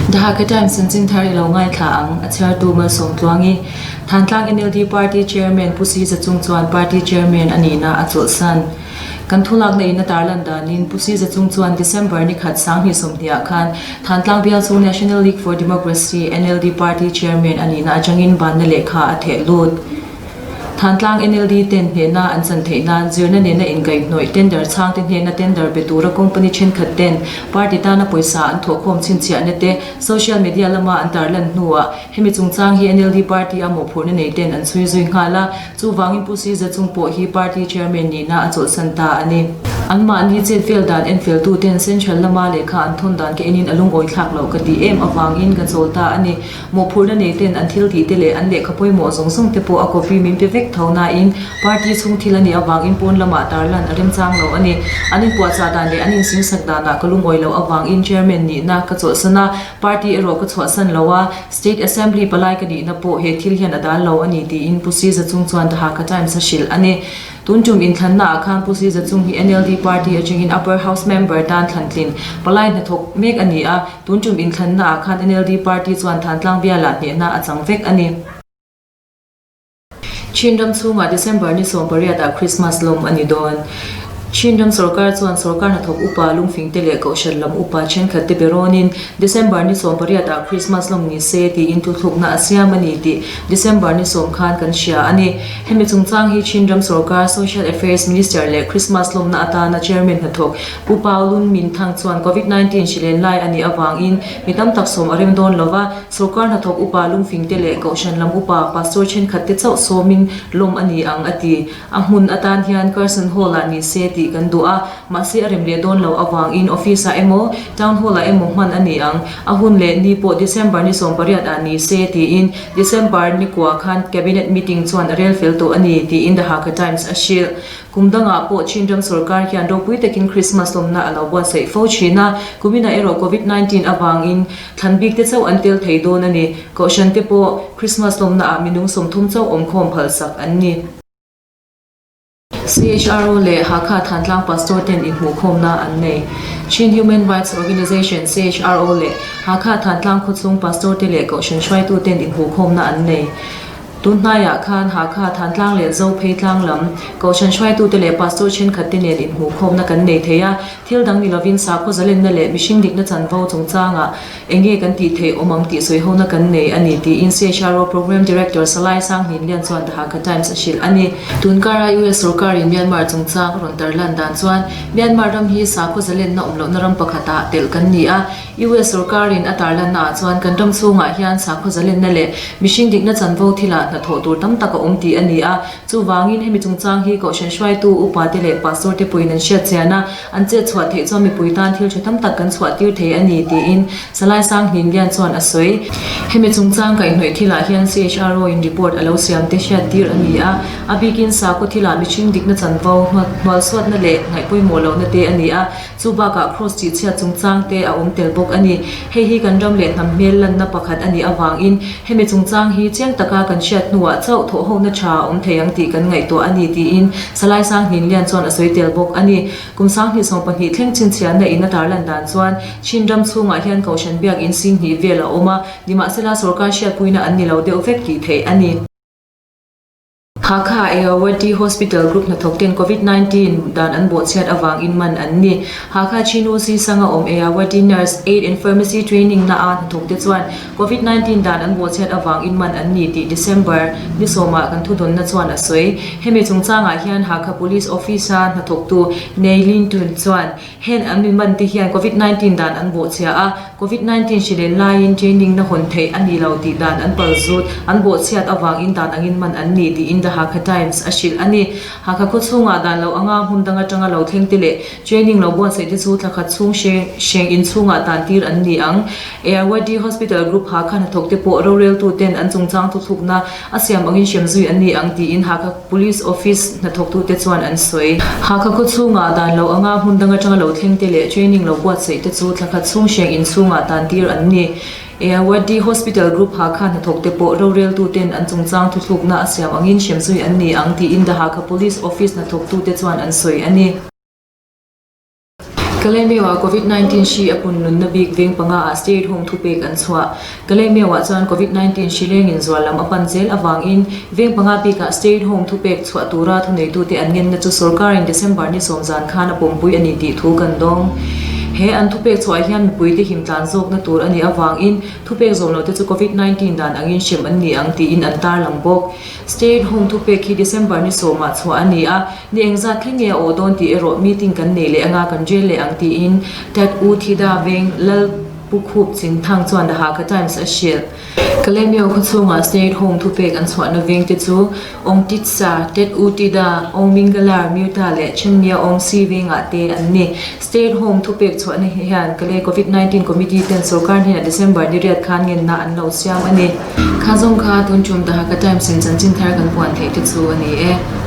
The Hakha Times chanchin thar i lo ngaithla ang, a chhiartu Malsawmtluang i Thantlang NLD Party Chairman Pu Si Za Cung chuan Party Chairman a nihna a chawlhsan. Kan thulakna in a tarlan danin Pu Si Za Cung chuan December ni khat 2020 ah khan Thantlang bial chung National League for Democracy, NLD, Party Chairman a nihna atangin banna lehkha a theh lut. Thantlang NLD ten hnehna an chan theih nan zirna nena inkaihhnawih tender chhangte hnena tender pe tura company thenkhat ten party tana pawisa an thawhkhawm chhinchhiahna te social media lama an tarlan hnuah hemi chungchang hi NLD party a mawhphurhna nei ten an chhui zui nghal a, chuvangin Pu Siza chung pawh hi party chairman nihna a chawlhsan ta a ni. Anmahni chet vel dan enfeltu ten central lama lehkha an thawn dan ka enin a lungawi thlak loh ka tih em avangin ka chawl ta a ni. Mawhphurhna nei ten an thil tih te leh an lehkha pawimawh zawng zawng te pawh a copy min pe vek tho nain party chhung thil a nih avangin pawn lamah tarlan a remchang lo a ni. An inpuahchah dan leh an insingsak danah ka lungawi loh avangin chairman nihna ka chawlhsan a, party erawh ka chhuahsan lo a, State Assembly palai ka nihna pawh he thil hian a dal lo a ni tiin Pu Siza chung chuan The Hakha Times a hrilh a ni. Tun tum inthlanna ah khan Pu Siza chung hi NLD party atangin Upper House member tan thlantlin palai hnathawk mek a ni a, Tun tum inthlanna ah khan NLD party chuan Thantlang bialah hnehna a chang vek a ni. Chin ram chhungah December ni 18 ah Christmas lawm a ni dawn. Chin ram sorkar chuan sorkar hnathawk upa lungfingte leh kohhran lam upa thenkhat te be rawnin December ni 18 ah Christmas lawm ni se tiin thuthlukna a siam a ni tih December ni sawm khan kan hria a ni. Hemi chungchang hi Chin ram sorkar Social Affairs Minister leh Christmas lawmna atana Chairman hnathawk Pu Pau Lun Min Thang chuan Covid 19 hrilen lai a nih avangin mi tam tak sawm a rem dawn lo va, sorkar hnathawk upa lungfingte leh kohhran lam upa pastor thenkhatte chauh sawmin lawm a ni ang a ti. A hmun atan hian Carson Hall-ah ni se tih kan duh a, mahse a rem leh dawn loh avangin office-ah emaw Town Hall-ah emaw hman a ni ang. A hun leh ni pawh December ni 18 ah ni se tiin December ni kua khan Cabinet meeting chuan a rel fel tawh a ni tiin The Hakha Times a hrilh. Kum dangah pawh Chin ram sorkar hian ropui takin Krismas lawmna a lo buatsaih fo thin a, kuminah erawh Covid 19 avangin thlan bik te chauh an tel thei dawn a ni. Kohhran te pawh Krismas lawmnaah minung 30 chauh awmkhawm phalsak an ni. CHRO leh Hakha Thantlang Pastor ten inhmuhkhawmna an nei. Chin Human Rights Organization, CHRO, leh Hakha Thantlang khawchhung Pastor te leh Kohhran hruaitu ten inhmuhkhawmna an nei. Tun hnaiah khan Hakha, Thantlang leh Zophei tlang lam Kohhran hruaitute leh Pastor thenkhatte nen inhmuhkhawmna kan nei thei a, thil dang ni lovin sakhaw zalenna leh mihring dikna chanvo chungchangah eng nge kan tih theih awm ang tih sawihona kan nei a ni tiin CHRO Program Director Salai Sanghnin Lian chuan The Hakha Times a hrilh a ni. Tun kara US sorkarin Myanmar chungchang a rawn tarlan dan chuan Myanmar ram hi sakhaw zalenna awm lohna ram pakhatah telh kan ni a, US sorkarin a tarlanna ah chuan kan ram chhungah hian sakhaw zalenna leh mihring dikna chanvo thilah hnathawh tur tam tak a awm tih a ni a. Chuvangin hemi chungchang hi kohhran hruaitu upa te leh pastor te puiin an hriat chian a, an chet chhuah theih chuan mipui tan thil tha tam tak kan chhuah tir thei a ni tiin Salai Sanghnin Lian chuan a sawi. Hemi chungchang kaihhnawih thilah hian CHRO in report a lo siam te hriat tir a ni a, a bikin sakhaw thilah mihring dikna chanvo hnualsuatna leh ngaihpawimawh lohna te a ni a. Chu bakah Kraws tihchhiat chungchang te a awm tel bawk a ni. Hei hi kan ram leh hnam hmel lanna pakhat a nih avangin hemi chungchang hi chiang taka kan hriat hnuah chauh thawhhona tha a awm thei ang tih kan ngaihtuah a ni tiin Salai Sanghnin Lian chuan a sawi tel bawk a ni. Kum 2020 thleng chhinchhiahna in a tarlan dan chuan Chin ram chhungah hian Kohhran biakinn 2000 vel a awm a, nimahsela sorkar hriatpuina an ni lo deuh vek tih theih a ni. Hakha Ayawati Hospital Group hnathawk ten Covid 19 dan an bawhchhiat avangin man an ni. Hakha Chinu Sisanga awm Ayawati Nurse Aid and Pharmacy Training na a hnathawk te chuan Covid 19 dan an bawhchhiat avangin man an ni tih December ni sawmah kan thudawnna chuan a sawi. Hemi chungchangah hian Hakha Police Office-a hnathawktu Nei Lin Tun chuan Heng an mi man te hian Covid 19 dan an bawhchhia a, Covid 19 hrilen laiin training na hawn theih a ni lo tih dan an pal zut, an bawhchhiat avangin dan angin man an ni tiin The Hakha Times a hrilh a ni. Hakha khaw chhungah dan lo anga hmun dang atanga lo thleng te leh training lo buatsaih te chu thla khat chhung hreng in chhungah tan tir an ni ang. ARYD Hospital Group Hakha hnathawk te pawh roreltu ten an chungchang thuthlukna A siam angin hrem zui an ni ang tiin Hakha Police Office hnathawktute chuan an sawi. Hakha khaw chhungah dan lo anga hmun dang atanga lo thleng te leh training lo buatsaih te chu thla khat chhung hreng in chhungah tan tir an ni. AYD Hospital Group Hakha hnathawkte pawh roreltuten an chungchang thuthlukna a siam angin hrem zui an ni ang tiin The Hakha Police Office hnathawktute chuan an sawi a ni. Kalaymyo ah Covid-19 hri a punlunnak bik veng panga ah stay at home thupek an chuah. Kalaymyo ah chuan Covid-19 hri lengin zual lam a pan zel avangin veng panga bik ah stay at home thupek chhuah tura thuneitute an ngenna chu sorkar in December ni sawm zan khan a pawmpui a ni tih thu kan dawng. He an thupek chhuah hian mipuite himtlan zawkna tur a nih avangin thupek zawm lote chu Covid-19 dan angin hrem an ni ang tiin an tarlang bawk. Stay at home thupek hi December ni sawmah chhuah a ni a, ni engzat thleng nge a awh dawn tih erawh meeting kan nei leh anga kan rel leh ang tiin Tat U Thida Veng Lal Pu Khup Chin Thang chuan The Hakha Times a hrilh. Kalaymyo khawchhungah stay at home thupek an chhuahna veng te chu Ong Tit Sa, Tet U Tida, Ong Mingalar, Myuta leh Chenmia Ong Si vengah te an ni. Stay at home thupek chhuahna hian Kalay Covid 19 Committee ten sorkar hnenah December ni riat khan ngenna an lo siam a ni. Kha zawng kha tun tum The Hakha Times in chanchin thar kan puan theih te chu a ni e.